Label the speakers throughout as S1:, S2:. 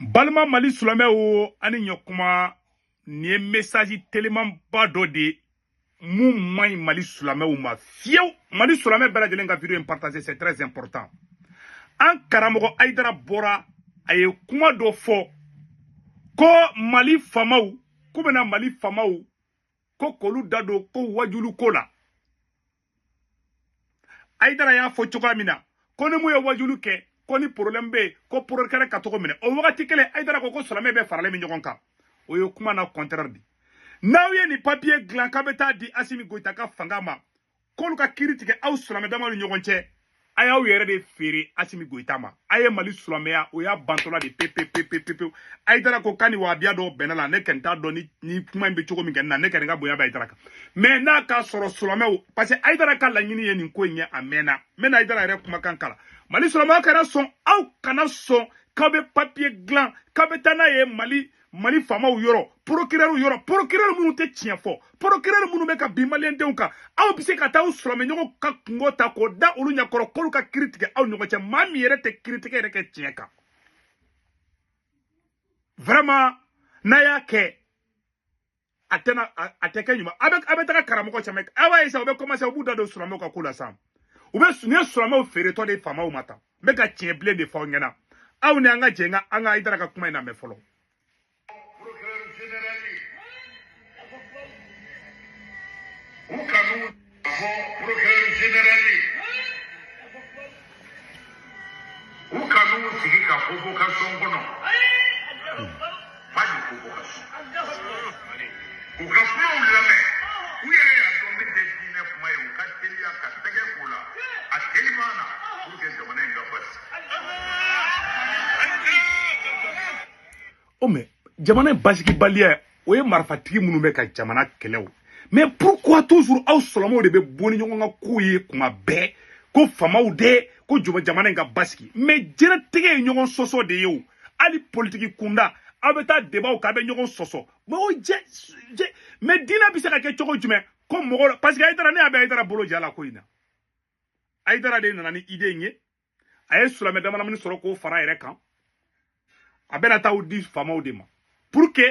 S1: Balima Mali silamɛw, ani ɲɔkuma. Nin ye message telimanba dɔ de ye mun man ɲi Mali silamɛw ma fiyewu. Mali silamɛ bɛɛ lajɛlen ka vidéo in partager, c'est très important. An karamɔgɔ Hayidara bɔra, a ye kuma dɔ fɔ ko Mali famaw, k'u bɛna Mali famaw ko k'olu da don ko wajulu ko la. Hayidara y'a fɔ cogoya min na ko ni mun ye wajulu kɛ, ko ni problème bɛ yen, ko procureur ka tɔgɔ minɛ. O wagati kelen, Hayidara ko ko silamɛ bɛɛ faralen bɛ ɲɔgɔn kan. O ye kuma na contraire di. N'aw ye nin papier dilan k'a bɛ taa di Asimi Goyita ka fanga ma, k'olu ka kiiri tigɛ aw silamɛ damaw ni ɲɔgɔn cɛ, a y'aw yɛrɛ de feere Asimi Goyita ma. A ye Mali silamɛya, o y'a bantɔla de pepepepepewu. Hayidara ko k'a ni wahabiya dɔw bɛnna la. Ne kɔni t'a dɔn ni kuma in bɛ cogo min kɛ na. Ne kɔni ka bonya bɛ Hayidara kan, mais n'a k'a sɔrɔ silamɛw, parce que Hayidara ka laɲini ye nin ko in ye a mɛnna. N bɛna Hayidara yɛrɛ kumakan kalan. Mali silamɛw kana sɔn, aw kana sɔn k'aw bɛ papier dilan k'aw bɛ taa n'a ye Mali faamaw yɔrɔ, procureur yɔrɔ, procureur minnu tɛ tiɲɛ fɔ, procureur minnu bɛ ka bin maliyɛndenw kan. Aw bɛ se ka taa aw silamɛɲɔgɔnw ka kungo ta k'o da olu ɲɛkɔrɔ k'olu ka kiiri tigɛ aw ɲɔgɔn cɛ, maa min yɛrɛ tɛ kiiri tigɛ yɛrɛ kɛ tiɲɛ kan. Vraiment, n'a y'a kɛ, a tɛna a tɛ kɛ ɲuman. A bɛ taga karamɔgɔ caman, a b'a ye sa, u bɛ commencer, u b'u da don silamɛw ka ko la sisan. U bɛ nin ye silamɛw feeretɔ de faamaw ma tan. N bɛ ka tiɲɛ bilen de fɔ aw ɲɛna. Aw ni an ka jɛ an ka Hayidara ka kuma in lamɛn fɔlɔ.
S2: Procureur général, u kan'u fɔ procureur général, u kan'u sigi ka convocation kɔnɔ, pas de convocation. U ka kumaw lamɛn, u yɛrɛ y'a dɔn min tɛ diinɛ kuma ye, u ka teliya ka tɛgɛ k'o la a teliman na pour que jamana in ka basigi.
S1: O mais jamana in basigibaliya, o ye marifatigi minnu bɛ ka jamana kɛlɛ o. Mais pourquoi toujours aw silamɛw de bɛ bɔ ni ɲɔgɔn ka kow ye kuma bɛɛ, ko faamaw de ko jamana in ka basigi? Mais diɲɛlatigɛ ye ɲɔgɔn sɔsɔ de ye o. Hali politiki kunda, aw bɛ taa débat kɛ, aw bɛ ɲɔgɔn sɔsɔ. Mais o jɛ jɛ, mais diinɛ bɛ se ka kɛ cogo jumɛn ko mɔgɔ? Parce que Hayidara, ne y'a bɛ Hayidara bolo ja la ko in na. Hayidara de nana ni idée in ye. A ye silamɛ damadamani sɔrɔ k'o fara a yɛrɛ kan. A bɛna taa di faamaw de ma pour que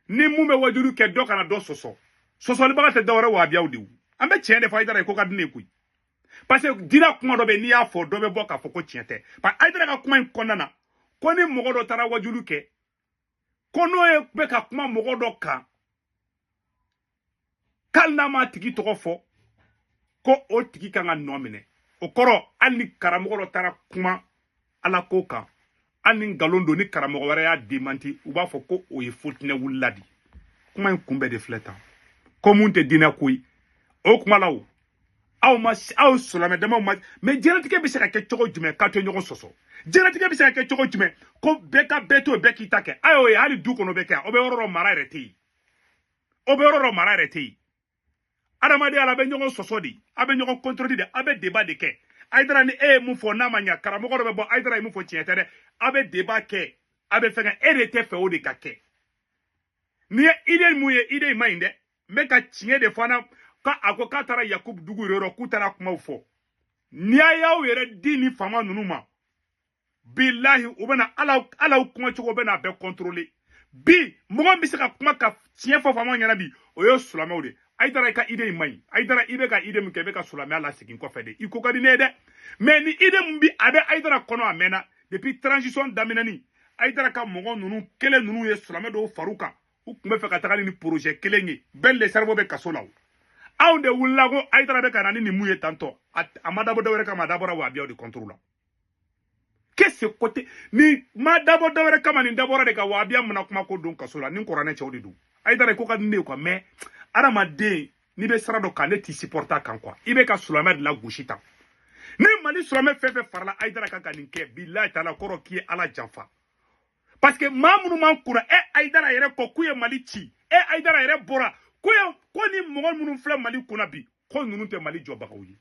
S1: ni mun bɛ wajulu kɛ, dɔ kana dɔ sɔsɔ. Sɔsɔlibaga tɛ dɔwɛrɛ, wahabiyaw de ye. An bɛ tiɲɛ de fɔ Hayidara ye, ko ka di ne ye koyi. Parce que diinɛ kuma dɔ bɛ yen, n'i y'a fɔ, dɔ bɛ bɔ k'a fɔ ko tiɲɛ tɛ. Parce que Hayidara ka kuma in kɔnɔna na, ko ni mɔgɔ dɔ taara wajulu kɛ, ko n'o ye bɛ ka kuma mɔgɔ dɔ kan, k'ali n'a m'a tigi tɔgɔ fɔ, ko o tigi kan ka nɔ minɛ. O kɔrɔ, hali ni karamɔgɔ dɔ taara kuma ala ko kan, hali ni nkalon don, ni karamɔgɔ wɛrɛ y'a démenti, u b'a fɔ ko o ye futinɛ wulila de. Kuma in kunbɛ de filɛ tan, ko mun tɛ diinɛ ko ye. O kuma la, o aw ma, aw silamɛ damaw ma. Mais diɲɛlatigɛ bɛ se ka kɛ cogo jumɛn k'aw tɛ ɲɔgɔn sɔsɔ? Diɲɛlatigɛ bɛ se ka kɛ cogo jumɛn ko bɛɛ ka bɛɛ to yen, bɛɛ k'i ta kɛ? A y'o ye, hali du kɔnɔ bɛ kɛ. O bɛ yɔrɔ dɔ, mara yɛrɛ tɛ yen. O bɛ yɔrɔ dɔ, mara yɛrɛ tɛ yen. Adamadenya la, a bɛ ɲɔgɔn sɔsɔ de, a bɛ ɲɔgɔn contredit de, a bɛ débat de kɛ. Hayidara, ni e ye mun fɔ n'a ma ɲa, karamɔgɔ dɔ bɛ bɔ, Hayidara ye mun fɔ tiɲɛ tɛ dɛ. A bɛ débat kɛ, a bɛ fɛngɛ. E de tɛ fɛ o de ka kɛ. N'i ye idée mun ye, idée in ma ɲi dɛ. N bɛ ka tiɲɛ de fɔ. Na ka a ko k'a taara Yakubu dugu yɔrɔ, k'u taara kumaw fɔ. N'i y'a y'aw yɛrɛ di ni faama ninnu ma, bilahi, u bɛna ala kuma cogo bɛna bɛɛ contrôler. Bi mɔgɔ min bɛ se ka kuma ka tiɲɛ fɔ faamaw ɲɛna bi, o ye silamɛw de. Hayidara, i ka idée in ma ɲi. Hayidara, i bɛ ka idée min kɛ, i bɛ ka silamɛya lasegin kɔfɛ de. I ko ka di ne ye dɛ, mais ni idée min bi a bɛ Hayidara kɔnɔ, a mɛnna depuis transition daminɛni. Hayidara ka mɔgɔ ninnu kelen ninnu ye silamɛ dɔw far'u kan, u tun bɛ fɛ ka taga ni projet kelen ye. Bɛɛ le cerveau bɛ kaso la. O anw de wulila ko Hayidara bɛ ka na ni nin mun ye tantɔ, a ma dabɔ dɔwɛrɛ kama, a dabɔra wahabiyaw de contre la. Qu'est-ce côté ni ma dabɔ dɔwɛrɛ kama, nin dabɔra de ka wahabiya mana kuma ko don kaso la ni kuranɛ cɛw de don. Hayidara, ko ka di ne ye quoi, mais adamaden, n'i bɛ sira dɔ kan, ne t'i supporter kan quoi. I bɛ ka silamɛ de la gosi tan. Ni Mali silamɛ fɛn fɛn farala Hayidara kan ka nin kɛ, bilahi taala, kɔrɔ k'i ye Ala janfa. Parce que maa minnu m'an kunna e Hayidara yɛrɛ kɔ k'u ye Mali ci, e Hayidara yɛrɛ bɔra ko ye ko ni mɔgɔ minnu filɛ Mali kunna bi, ko ninnu tɛ Mali jɔbagaw ye.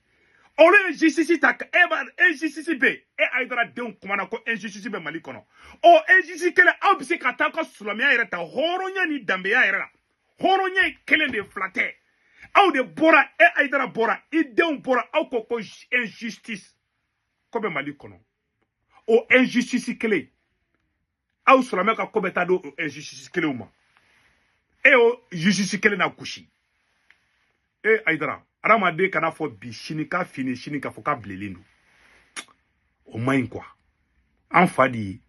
S1: Olu ye justice ta, e b'a injustice bɛ yen. E Hayidara denw kumana ko injustice bɛ Mali kɔnɔ. O injustice kelen, aw bɛ se ka taa aw ka silamɛya yɛrɛ ta, hɔrɔnya ni danbeya yɛrɛ la. Hɔrɔnya ye kelen de, fila tɛ. Aw de bɔra, e Hayidara bɔra, i denw bɔra, aw ko ko injustice ko bɛ Mali kɔnɔ. O injustice kelen. Aw silamɛ ka ko bɛ taa don injustice kelenw ma. E y'o justice kelen na gosi. E Hayidara, adamaden kana fɔ bi sini k'a fini sini k'a fɔ k'a bilenlen don. O man ɲi quoi. An fa de ye.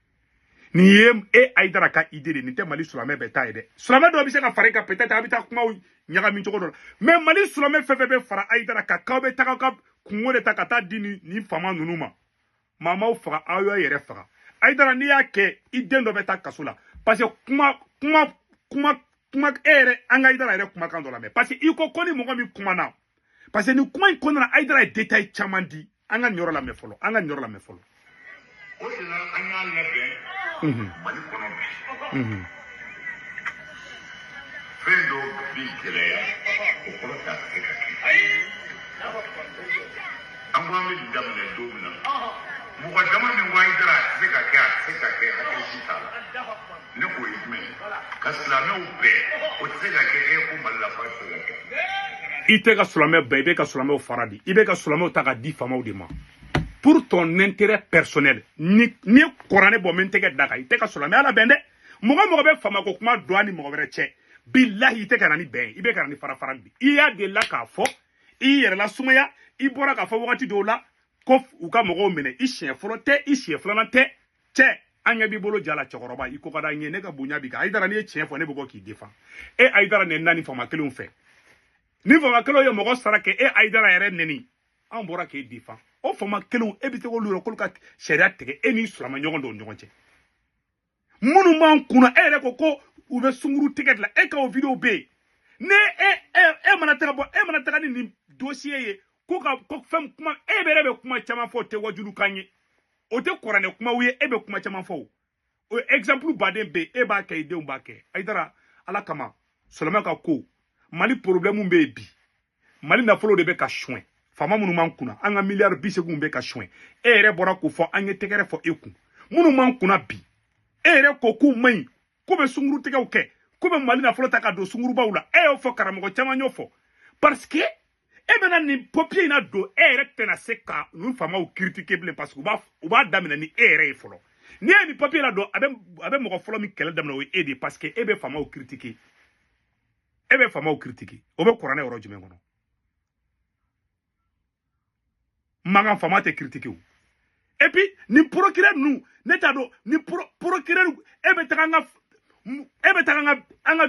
S1: Nin ye e Hayidara ka idée de, nin tɛ Mali silamɛ bɛɛ ta ye dɛ. Silamɛ dɔw bɛ se ka fara i kan peut-être a bɛ taa kumaw ɲagami cogo dɔ la. Mais Mali silamɛ fɛn fɛn bɛ fara Hayidara kan k'aw bɛ taga ka kungo de ta ka taa di nin faama ninnu ma. Maa m'aw faga, aw y'aw yɛrɛ faga. Hayidara, n'i y'a kɛ i den dɔ bɛ taa kaso la. Parce que kuma kuma kuma kuma e yɛrɛ an ka Hayidara yɛrɛ kumakan dɔ lamɛn. Parce que i ko ko ni mɔgɔ min kumana. Parce que nin kuma in kɔnɔna na Hayidara ye détail caman di. An ka nin yɔrɔ lamɛn fɔlɔ. An ka nin yɔrɔ lamɛn fɔlɔ.
S2: O de la an y'a labɛn Mali kɔnɔ bi. Fɛn dɔw bi gɛlɛya, o kɔrɔ t'a tɛ se ka kɛ. An ko an bɛ nin daminɛ don min na, mɔgɔ dama min ko Hayidara a tɛ se ka kɛ, a tɛ se ka kɛ, hakili si t'a la. Ne k'o ye jumɛn ye? Ka silamɛw bɛn, o tɛ se ka kɛ. E ko Mali la k'a tɛ se ka kɛ.
S1: I tɛ ka silamɛ bɛn, i bɛ ka silamɛw fara di. I bɛ ka silamɛw ta ka di faamaw de ma. Pour ton intérêt personnel. Ni ni kuranɛ bɔ min tɛgɛ da kan, i tɛ ka silamɛya labɛn dɛ. Mɔgɔ mɔgɔ bɛ faamako kuma don a ni mɔgɔ wɛrɛ cɛ. Bilahi i tɛ ka na ni bɛn ye, i bɛ ka na ni fara fara de. I y'a delila k'a fɔ, i y'i yɛrɛ lasumaya, i bɔra k'a fɔ wagati dɔw la ko u ka mɔgɔw minɛ, i siɲɛ fɔlɔ tɛ, i siɲɛ filanan tɛ. Cɛ, an ɲɛ b'i bolo ja la cɛkɔrɔba, i ko ka d'an ye, ne ka bonya b'i kan. Hayidara, n'i ye tiɲɛ fɔ, ne bɛ bɔ k'i defan. E Hayidara nɛni na ni faama kelenw fɛ. Ni faama kelenw ye mɔgɔ sara kɛ, e Hayidara yɛrɛ nɛni. An bɔra k'e defan. O faama kelenw, e bɛ se k'olu yɔrɔ k'olu ka sariya tigɛ e ni silamɛ ɲɔgɔn dɔw ni ɲɔgɔn cɛ. Minnu b'an kunna, e yɛrɛ ko ko u bɛ sunkuru tigɛ de la, e ka o vidéo bɛ yen. Ne e mana taga bɔ, e mana taga ni nin dossier ye, ko ka ko fɛn kuma, e yɛrɛ bɛ kuma caman fɔ, o tɛ wajulukan ye. O tɛ kuranɛ kumaw ye, e bɛ kuma caman fɔ o. O exemple baden bɛ yen, e b'a kɛ, i denw b'a kɛ. Hayidara, Ala kama, silamɛ ka ko, Mali problème bɛ yen bi. Mali nafolo de bɛ ka suɲɛ. Faama minnu b'an kunna, an ka miliyari 80 bɛ ka suɲɛ. E yɛrɛ bɔra k'o fɔ, an ye tɛgɛrɛ fɔ e kun. Minnu b'an kunna bi, e yɛrɛ ko k'u man ɲi, k'u bɛ sunkurutigɛw kɛ, k'u bɛ Mali nafolo ta ka don sunkurubaw la. E y'o fɔ, karamɔgɔ caman y'o fɔ. Parce que e bɛna nin papier in na don, e yɛrɛ tɛna se ka ninnu faamaw critiquer bilen, parce que u b'a daminɛ ni e yɛrɛ ye fɔlɔ. N'i ye nin papier la don, a bɛ mɔgɔ fɔlɔ min kɛlɛ daminɛ, o ye e de ye, parce que e bɛ faamaw critiquer. E bɛ faamaw critiquer. O bɛ kuranɛ yɔrɔ jumɛn kɔnɔ? Mankan faama tɛ critiquer o. Et puis nin procureur ninnu, ne t'a dɔn nin procureur, e bɛ taga an ka e bɛ taga an ka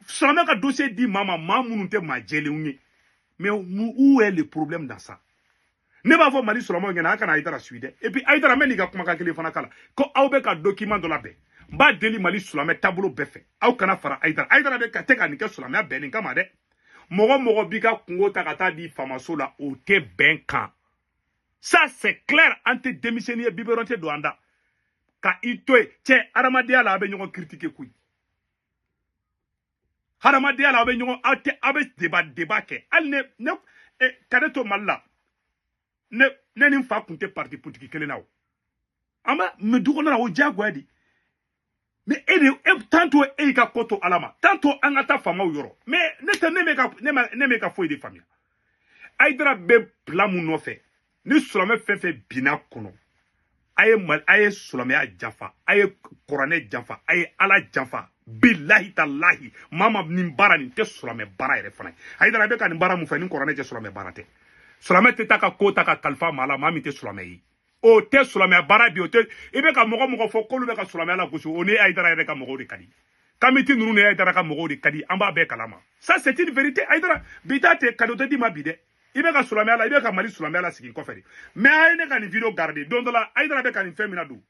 S1: silamɛ ka dossier di maa ma, maa minnu tɛ maa jɛlenw ye. Mais où est le problème dans ça? Ne b'a fɔ Mali silamɛw ɲɛna, a kana Hayidara suit dɛ. Et puis Hayidara, n bɛ n'i ka kumakan kelen fana kala ko aw bɛ ka document dɔ labɛn. N b'a deli Mali silamɛ taabolo bɛɛ fɛ, aw kana fara Hayidara. Hayidara bɛ ka tɛ ka nin kɛ silamɛya bɛnni kama dɛ. Mɔgɔ mɔgɔ b'i ka kungo ta ka taa di faamaso la, o tɛ bɛn kan. Ça c'est clair, an tɛ denmisɛnnin ye, biberon tɛ don an da. Ka i to yen, cɛ, hadamadenya la a bɛ ɲɔgɔn critiquer koyi. Hadamadenya la a bɛ ɲɔgɔn, aw tɛ, aw bɛ débat kɛ. Hali ne ka ne to Mali la, ne ni n fa kun tɛ parti politique kelen na o. An b'a mais du kɔnɔna la o diyagoya de. Mais e de e tantôt e y'i ka ko to Ala ma, tantôt an ka taa faamaw yɔrɔ. Mais ne tɛ ne m'e ka ne ma ne m'e ka foyi de faamuya. Hayidara bɛ plan mun nɔfɛ? Ni silamɛ fɛn fɛn binna kɔnɔ, a ye Mali, a ye silamɛya janfa, a ye kuranɛ janfa, a ye Ala janfa. Bilahi talahi, maa ma nin baara nin tɛ silamɛ baara yɛrɛ fana ye. Hayidara bɛ ka nin baara mun fɛ, ni kuranɛ tɛ silamɛ baara tɛ. Silamɛ tɛ taa ka ko ta ka kalifa maa la, maa min tɛ silamɛ ye. O tɛ silamɛya baara bi, o tɛ. I bɛ ka mɔgɔ mɔgɔ fɔ k'olu bɛ ka silamɛya lagosi, o ni Hayidara yɛrɛ ka mɔgɔw de ka di. Kamiti ninnu ni Hayidara ka mɔgɔw de ka di, an b'a bɛɛ kalama. Ça c'est une vérité. Hayidara bi ta tɛ cadeau tɛ d'i ma bi dɛ. I bɛ ka silamɛya la, i bɛ ka Mali silamɛya la sigi kɔfɛ de. Mais a ye ne ka nin vidéo garder don dɔ la, Hayidara bɛ ka nin fɛn min na don.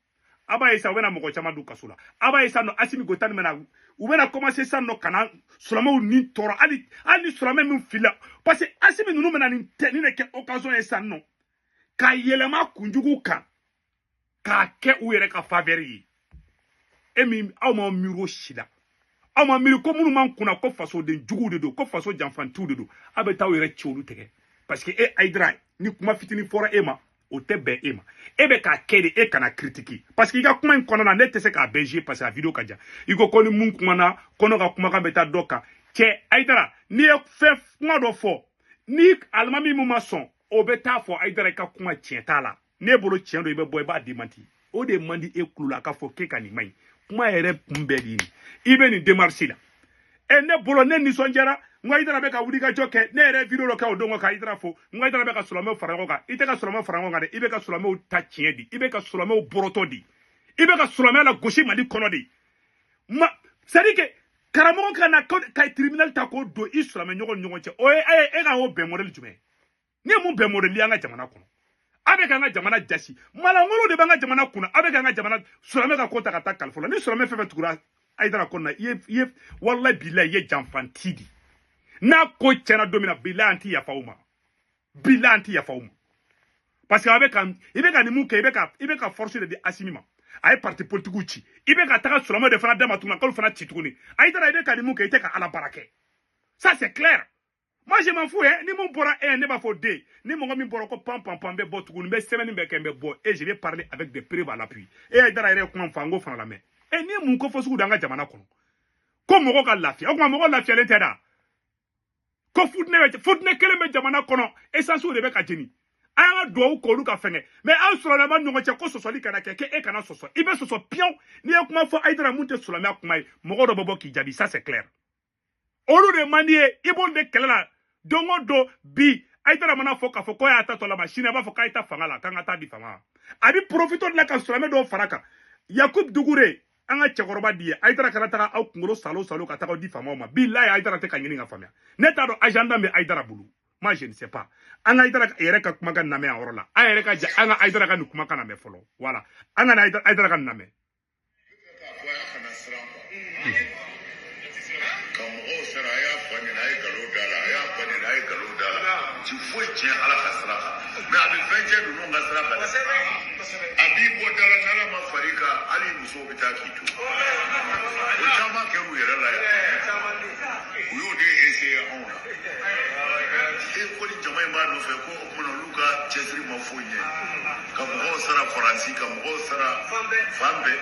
S1: A b'a ye sa, u bɛna mɔgɔ caman don kaso la. A b'a ye sa nɔ, Asimi Goïta nin bɛna, u bɛna commencer sa nɔ ka na silamɛw ni tɔɔrɔ, hali ni silamɛ min filila. Parce que Asimi ninnu bɛna nin tɛ nin de kɛ occasion ye sa nɔ ka yɛlɛma kunjugu kan k'a kɛ u yɛrɛ ka faveur ye. E min aw ma miiri o si la, aw ma miiri ko minnu m'an kunna ko fasoden juguw de don, ko faso janfantiw de don, aw bɛ taa aw yɛrɛ ci olu tigɛ. Parce que e Hayidara, ni kuma fitinin fɔra e ma, o tɛ bɛn e ma. E bɛ k'a kɛ de, e kana critiquer. Parce que i ka kuma in kɔnɔna na, ne tɛ se k'a bɛɛ jouer parce que a vidéo ka jan. I ko ko ni mun kumana, ko ne ka kumakan bɛ taa dɔ kan. Cɛ Hayidara, n'i ye fɛn kuma dɔ fɔ, ni alimami min ma sɔn, o bɛ taa fɔ Hayidara i ka kuma tiɲɛ t'a la. N'e bolo tiɲɛ don, i bɛ bɔ i b'a démenti. O de man di e kulo la k'a fɔ k'e ka nin man ɲi. Kuma yɛrɛ kun bɛɛ de ye nin. I bɛ nin démarche la. E ne bolo ne nisɔndiyara n ko Hayidara bɛ ka wuli ka jɔ kɛ. Ne yɛrɛ ye vidéo dɔ kɛ o don ka Hayidara fo. N ko Hayidara bɛ ka silamɛw fara ɲɔgɔn kan. I tɛ ka silamɛw fara ɲɔgɔn kan dɛ, i bɛ ka silamɛw ta tiɲɛ di, i bɛ ka silamɛw bɔrɔtɔ di, i bɛ ka silamɛya la gosi Mali kɔnɔ de. Ma c'est à dire que karamɔgɔ ka na ka tribunal ta k'o don i silamɛ ɲɔgɔn ni ɲɔgɔn cɛ, o ye e ka o bɛn modèle jumɛn ye? Ni ye mun bɛn modèle ye an ka jamana kɔnɔ? A bɛ k'an ka jamana jasi, malangolo de b'an ka jamana kunna. A bɛ k'an ka jamana silamɛ ka ko ta ka taa kalifa la. Ni silamɛ fɛn fɛn tugura Hayidara kɔnɔna, i ye walayi bilayi, i ye janfanti di. N'a ko tiɲɛna don min na, bilayi an ti yafa o ma, bilayi an ti yafa o ma. Parce que a bɛ ka i bɛ ka nin mun kɛ, i bɛ ka force de di Asimi ma. A ye parti politique ci, i bɛ ka taga silamɛ de fana d'a ma tuguni, k'olu fana ci tuguni. Hayidara, i bɛ ka nin mun kɛ, i tɛ ka Ala baara kɛ, ça c'est clair. Moi je m'en fous hein. Ni mun bɔra e, ne b'a fɔ den ni mɔgɔ min bɔra ko pan pan pan, bɛ bɔ tuguni, n bɛ sɛbɛnni bɛɛ kɛ, n bɛ bɔ et je vais parler avec des preuves à l'appui. E Hayidara yɛrɛ ye kuma min fɔ, an k'o fana lamɛn. E ni ye mun ko fɔ sugu da an ka jamana kɔnɔ ko mɔgɔ ka lafiya? O tuma mɔgɔ lafiyalen tɛ da ko futinɛ bɛ, futinɛ kelen bɛ jamana kɔnɔ, essence de bɛ ka jeni. An y'an ka duwawu k'olu ka fɛngɛ, mais aw silamɛma ɲɔgɔn cɛ ko sɔsɔli kana kɛ, k'e kana sɔsɔ. I bɛ sɔsɔ piyan. N'i ye kuma fɔ Hayidara mun tɛ silamɛya kuma ye, mɔgɔ dɔ bɛ bɔ k'i jaabi, ça c'est clair. Olu de man di ye, i b'olu de kɛlɛ la don o don. Bi Hayidara mana fɔ k'a fɔ ko y'a ta tɔ la ma, sini a b'a fɔ k'a ye ta fanga la, k'an ka taa di fanga ma. A bɛ profiter de la ka silamɛ dɔw fara kan. Yakub Dugure, an ka cɛkɔrɔba di ye, Hayidara kana taga aw kunkolo salo salo ka taga aw di faamaw ma. Bilayi Hayidara tɛ ka ɲini ka faamuya. Ne t'a dɔn agenda bɛ Hayidara bolo, moi je ne sais pas. An ka Hayidara yɛrɛ ka kumakan lamɛn a yɔrɔ la. An yɛrɛ ka ja, an ka Hayidara ka nin kumakan lamɛn fɔlɔ. Voilà, an ka Hayidara ka nin lamɛn.
S2: K'a fɔ a kana siran ka mɔgɔw sara. A y'a fa nin, a ye nkalon da la, a y'a fa nin, a ye nkalon da la, ti foyi tiɲɛ Ala ka sira kan, mais a bɛ fɛn cɛ ninnu ka sira kan dɛ. A b'i bɔ da la, n'Ala ma far'i kan, hali musow bɛ taa k'i to. O caman kɛr'u yɛrɛ la yan, u y'o de essayer anw na. E ko ni jama in b'a nɔfɛ ko o kumana olu ka cɛsiri ma foyi ɲɛ, ka mɔgɔw sara Faransi, ka mɔgɔw sara fan bɛɛ.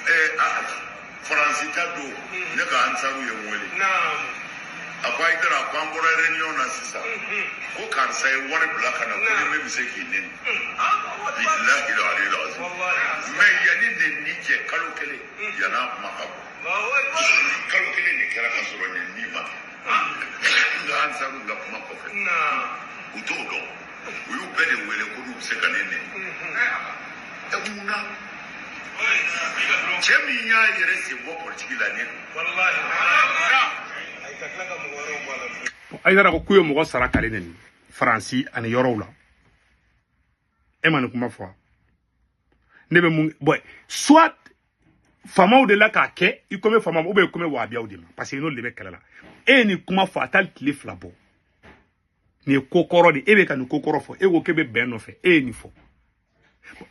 S2: Ɛ Faransi ta don, ne ka ansaru ye n wele, a ko Hayidara, ko an bɔra réunion na sisan, ko karisa ye wari bila ka na, ko ni min bɛ se k'i neni, bilahi aliyul azim. Mais yanni nin ni cɛ kalo kelen, yan'a kuma ka bɔ, kalo kelen de kɛra ka sɔrɔ nin ni ma kɛ. N ka ansaru ka kuma kɔfɛ, u t'o dɔn, u y'u bɛɛ de wele ko n'u bɛ se ka ne neni. Ɛ mun na? Cɛ min y'a yɛrɛ sen bɔ politiki la, ne don.
S1: Hayidara ko k'u ye mɔgɔ sara k'ale neni Faransi ani yɔrɔw la. E ma nin kuma fɔ ne bɛ mun bɔn? Soit faamaw de la k'a kɛ i komi faama, ou bien i komi wahabiyaw de ma, parce que n'olu de bɛ kɛlɛ la. E ye nin kuma fɔ a taali tile 2 bɔ. Nin ye ko kɔrɔ de. E bɛ ka nin ko kɔrɔ fɔ, e ko k'e bɛ bɛn nɔfɛ, e ye nin fɔ,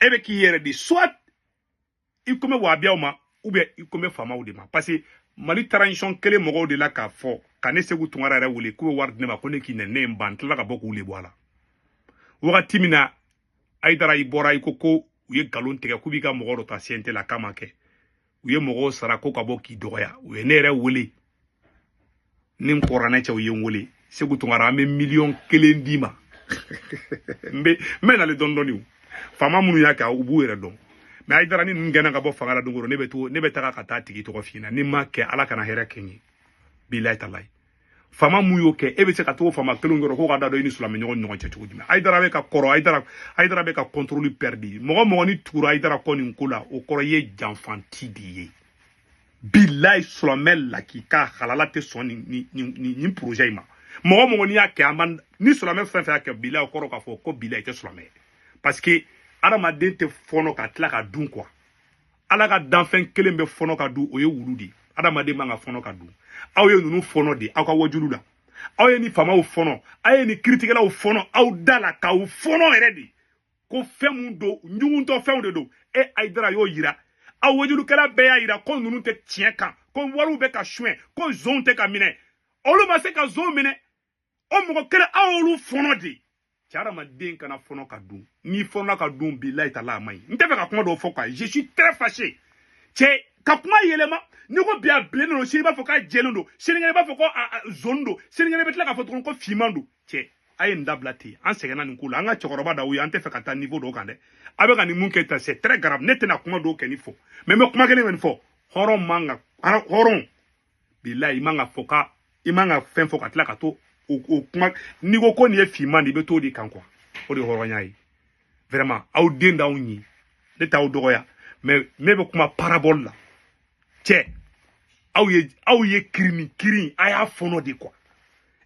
S1: e bɛ k'i yɛrɛ di. Soit i komi wahabiyaw ma, ou bien i komi faamaw de ma, parce que Mali transition kelen mɔgɔw de la k'a fɔ ka ne Segu Tunkara yɛrɛ wele k'u bɛ wari di ne ma ko ne k'i nɛni. Ne ye n ban, n tilala ka bɔ k'u le bɔ a la. Wagati min na Hayidara, i bɔra i ko ko u ye nkalon tigɛ k'u b'i ka mɔgɔ dɔ ta CNT la, k'a ma kɛ. U ye mɔgɔw sara ko ka bɔ k'i dɔgɔya. U ye ne yɛrɛ wele ni n kɔrɔnɛ cɛ, u ye n wele: Segu Tunkara, an bɛ miliyɔn 1 d'i ma. N bɛ nale dɔɔni dɔɔni. O faama minnu y'a kɛ, u b'u yɛrɛ dɔn. Mais Hayidara, ni ninnu gɛnna ka bɔ fanga la don o don, ne bɛ to, ne bɛ taga ka taa tigi tɔgɔ f'i ɲɛna. Ni ma kɛ, Ala kana hɛrɛ kɛ n ye. Bilayi talayi, faama mun y'o kɛ, e bɛ se ka t'o faama kelen kɔrɔ k'o ka da dɔn i ni silamɛ ɲɔgɔn ni ɲɔgɔn cɛ cogo jumɛn? Hayidara bɛ ka kɔrɔ, Hayidara bɛ ka contrôle perdu. Mɔgɔ mɔgɔ ni tugura Hayidara kɔ nin ko la, o kɔrɔ i ye janfanti de ye. Bilayi, silamɛ lakika halala tɛ sɔn nin projet in ma. Mɔgɔ mɔgɔ n'i y'a kɛ, an b'an ni silamɛ fɛn fɛn y'a kɛ, bilayi, o kɔrɔ k'a fɔ ko bilayi i tɛ silamɛ ye, parce que adamaden tɛ fɔnɔ ka tila ka dun quoi. Ala ka danfɛn kelen bɛ fɔnɔ ka dun, o ye wulu de ye. Adamaden man ka fɔnɔ ka dun. Aw ye ninnu fɔnɔ de aw ka wajulu la, aw ye ni faamaw fɔnɔ, aw ye ni kiritigɛlaw fɔnɔ aw da la, k'aw fɔnɔ yɛrɛ de ko fɛn mun don, ɲuguntɔ fɛnw de don. E Hayidara y'o yira, aw wajulukɛla bɛɛ y'a yira ko ninnu tɛ tiɲɛ kan, ko wariw bɛ ka suɲɛ, ko zonw tɛ ka minɛ. Olu ma se ka zon minɛ, o mɔgɔ kelen aw y'olu fɔnɔ de. Cɛ, adamaden kana fɔnɔ ka dun. N'i fɔnɔ ka dun, bilayi tala, a man ɲi. N tɛ fɛ ka kuma dɔw fɔ quoi, je suis très fâché. Cɛ, ka kuma yɛlɛma, n'i ko bi a bilennen don, sini i b'a fɔ k'a jɛlen don, sinikɛnɛ i b'a fɔ ko a zone don, sinikɛnɛ i bɛ tila k'a fɔ tuguni ko finman don. Cɛ. A ye nin dabila ten, an sɛgɛnna nin ko la, an ka cɛkɔrɔba d'aw ye, an tɛ fɛ ka taa niveau dɔw kan dɛ. A bɛ ka nin mun kɛ tan, c'est très grave. Ne tɛna kuma dɔw kɛ ni fɔ, mais n bɛ kuma kelen min fɔ, hɔrɔn man ka hɔrɔn bilayi, i man ka fɔ ka i man ka fɛn fɔ ka tila ka to o kuma. N'i ko ko nin ye finman de, i bɛ t'o de kan quoi. O de ye hɔrɔnya ye. Vraiment, aw den d'aw ɲi, ne t'aw dɔgɔya, mais ne bɛ kuma parabole la. Cɛ, aw ye kirini kirin, a y'a fɔnɔ de quoi.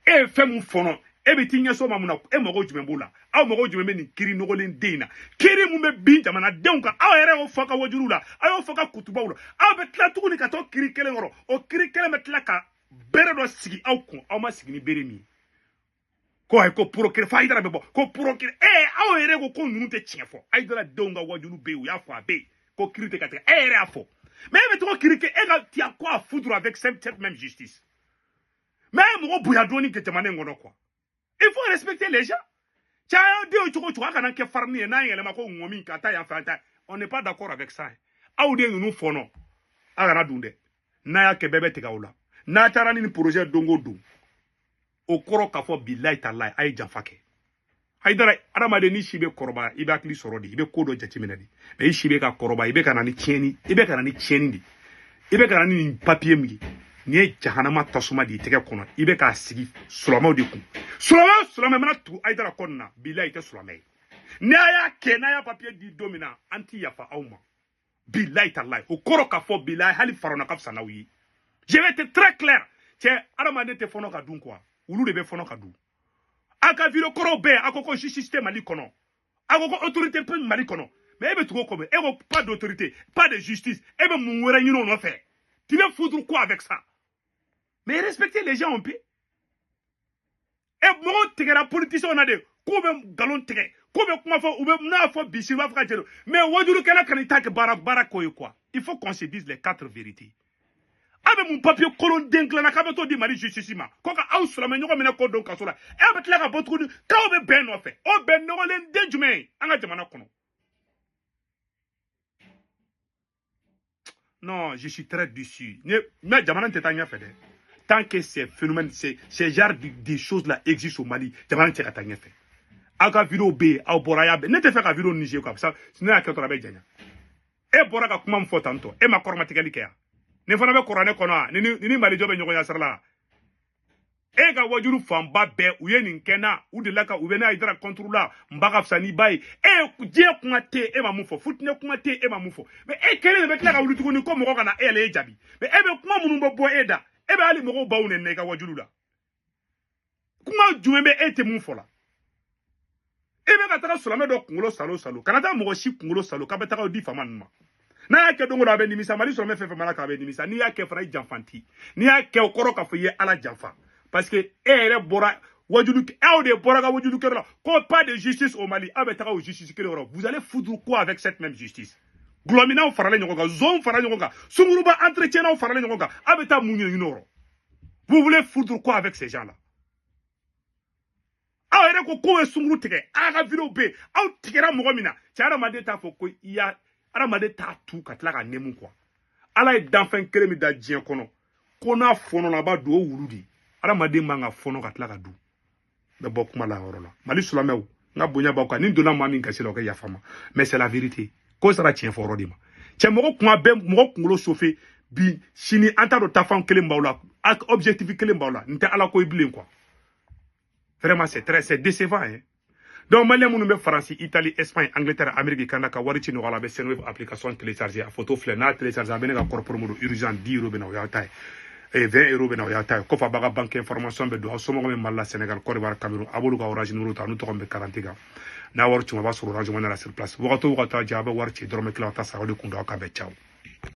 S1: E ye fɛn mun fɔnɔ, e bɛ t'i ɲɛs'o ma mun na? E mago jumɛn b'o la? Aw mago jumɛn bɛ nin kiiri nɔgɔlen den in na? Kiiri mun bɛ bin jamanadenw kan, aw yɛrɛ y'o fɔ ka wajulu la, aw y'o fɔ ka kutubaw la, aw bɛ tila tuguni ka t'o kiiri kelen kɔrɔ. O kiiri kelen bɛ tila ka bere dɔ sigi aw kun, aw ma sigi ni bere min ye. Ko ayi, ko procureur fo Hayidara bɛ bɔ, ko procureur. Aw yɛrɛ ko ko ninnu tɛ tiɲɛ fɔ. Hayidara denw ka wajulu bɛ yen, u y'a fɔ, a bɛ yen ko kiiri tɛ ka tigɛ. E yɛrɛ y'a fɔ, mais e bɛ to kiiri kɛ, e ka tu as quoi à foutre avec cette même justice? Mais e mɔgɔ bonya dɔɔni kɛ jamana in kɔnɔ quoi. Il faut respecter les gens. Cɛ, den cogo cogo, a kana kɛ farini ye n'a yɛlɛma ko ŋɔmi ka taa yan fɛ, an ta, on n'est pas d'accord avec ça. Aw de ninnu fɔnɔ, a kana dun dɛ. N'a y'a kɛ, bɛɛ bɛ tigɛ aw la. N'a taara ni nin projet don o don, o kɔrɔ k'a fɔ bilayi talayi, a ye janfa kɛ. Hayidara, adamaden ni si bɛ kɔrɔbaya, i bɛ hakili sɔrɔ de, i bɛ ko dɔ jateminɛ de. Mais i si bɛ ka kɔrɔbaya, i bɛ ka na ni tiɲɛni, i bɛ ka na ni tiɲɛni de, i bɛ ka na ni nin papiye min ye, nin ye jahanama tasuma de ye tɛgɛ kɔnɔ. I bɛ k'a sigi silamɛw de kun. Silamɛ o silamɛ mana tugu Hayidara kɔ nin na, bilayi, i tɛ silamɛ ye. N'a y'a kɛ, n'a y'a papiye di don min na, an ti yafa aw ma, bilayi talayi. O kɔrɔ k'a fɔ bilayi, hali farana ka fisa n'aw ye. Je vais être très clair. Cɛ, adamaden tɛ fɔnɔ ka dun quoi, olu de bɛ fɔnɔ ka dun. A ka vidéo kɔrɔw bɛɛ, a ko ko justice tɛ Mali kɔnɔ, a ko ko autorité tɛ Mali kɔnɔ, mais e bɛ tugu o kɔ, e ko pas d'autorité, pas de justice, e bɛ mun wɛrɛ ɲini o nɔfɛ? Tu veux foutre quoi avec ça? Mais respectez les gens un peu. E mɔgɔw tigɛra politiciens na de, k'u bɛ nkalon tigɛ, k'u bɛ kuma fɔ, u bɛ n'a fɔ bi sini, u b'a fɔ ka jɛ. Mais wajulukɛla kana i ta kɛ baara baara ko ye quoi. Il faut qu'on se dise les quatre vérités. A bɛ mun papier kolon den dilanna k'a bɛ t'o di Mali justice ma, ko ka aw silamɛ ɲɔgɔn minɛ k'o don kaso la? E bɛ tila ka bɔ tuguni k'aw bɛ bɛn nɔfɛ. O bɛn nɔgɔlen den jumɛn ye an ka jamana kɔnɔ? Non, je suis très déçu. Ne jamana tɛ taa ɲɛfɛ dɛ. Tant que ces phénomènes, ces genres de choses-là existent au Mali, jamana tɛ ka taa ɲɛfɛ. Aw ka vidéo bɛ yen, aw bɔra, y'a bɛɛ. Ne tɛ fɛ ka vidéo ninnu quoi, ça, ne y'a kɛ dɔrɔn a bɛ janya. E bɔra ka kuma min fɔ tantɔ, e ma kɔrɔmatigɛli kɛ yan. Nin fana bɛ kuranɛ kɔnɔ wa? Ni Malijɔ bɛ ɲɔgɔn ɲɛ sira la. E ka wajulu fanba bɛɛ, u ye nin kɛ n na, u delila ka u bɛ n'a Hayidara contre la, n ba ka fisa n'i ba ye. E diɲɛ kuma tɛ, e ma mun fɔ? Futinɛ kuma tɛ, e ma mun fɔ? Mais e kelen de bɛ tila ka wuli tuguni ko mɔgɔ kana e yɛrɛ e jaabi. Mais e bɛ kuma minnu bɛ bɔ e da, e bɛ hali mɔgɔw baw nɛni i ka wajulu la. Kuma jumɛn bɛ e tɛ mun fɔ la? E bɛ ka taga silamɛ dɔ kunkolo salo salo, kana taa mɔgɔ si kunkolo salo k'a bɛ taga o di faama ninnu ma. N'a y'a kɛ don o don, a bɛ nimisa. Mali silamɛ fɛn fɛn mana kɛ, a bɛ nimisa. N'i y'a kɛ fana, i janfanti. N'i y'a kɛ, o kɔrɔ k'a fɔ i ye Ala janfa. Parce que e yɛrɛ bɔra wajulu, aw de bɔra ka wajulu kɛyɔrɔ la ko pas de justice au Mali, aw bɛ taga o justice kelen yɔrɔ. Vous allez foutre quoi avec cette même justice? Gulɔminaw faralen ɲɔgɔn kan, zonw faralen ɲɔgɔn kan, sunguruba entretien faralen ɲɔgɔn kan, aw bɛ taa mun ɲini o yɔrɔ? Vous voulez foutre quoi avec ces gens-là? Aw yɛrɛ ko k'o ye sunguru tigɛ, aw ka vidéo bɛ yen, aw tigɛra mɔgɔ min na. Cɛ, adamaden t'a fɔ ko i y'a, adamaden t'a tu ka tila ka nɛmu quoi. Ala ye danfɛn kelen min da diɲɛ kɔnɔ ko n'a fɔnɔ, a b'a don o wulu de. Adamaden man ka fɔnɔ ka tila ka dun. N bɛ bɔ kuma la yɔrɔ la. Mali silamɛw, n ka bonya b'aw kan. Ni donna maa min gasi la, o ka yafa ma, mais c'est la vérité. Ko sera tiɲɛ fɔ yɔrɔ de ma. Cɛ, mɔgɔ kuma bɛɛ mɔgɔ kunkolo chauffer, bi sini an t'a dɔn taafan kelen b'aw la, objectif kelen b'aw la, nin tɛ Ala ko ye bilen quoi. Vraiment, c'est très, c'est décevant, hein. Donc malien minnu bɛ Faransi, Italie, Espagne, Angleterre, Amérique, Canada, ka wari ci nɔgɔya la, a bɛ Sendwave application télécharger. A photo filɛ, n'a télécharger, a bɛ ne ka code promo don urgent, 10 euros bɛ na, o y'aw ta ye. 20 euros bɛ na, o y'aw ta ye. Kɔfɛ a b'a ka banque information bɛ don. Aw somɔgɔw bɛ Mali la, Sénégal, Côte d'Ivoire, Cameroun, a b'olu ka Orange numéro ta, n'u tɔgɔ bɛ carte kan. N'a wari ci, a b'a sɔrɔ Orange Money la sur place. Wagati o wagati a diya, a bɛ wari ci dɔrɔmɛ kelen, aw ta sara. O de kun don. Aw ka bɛn, ciao.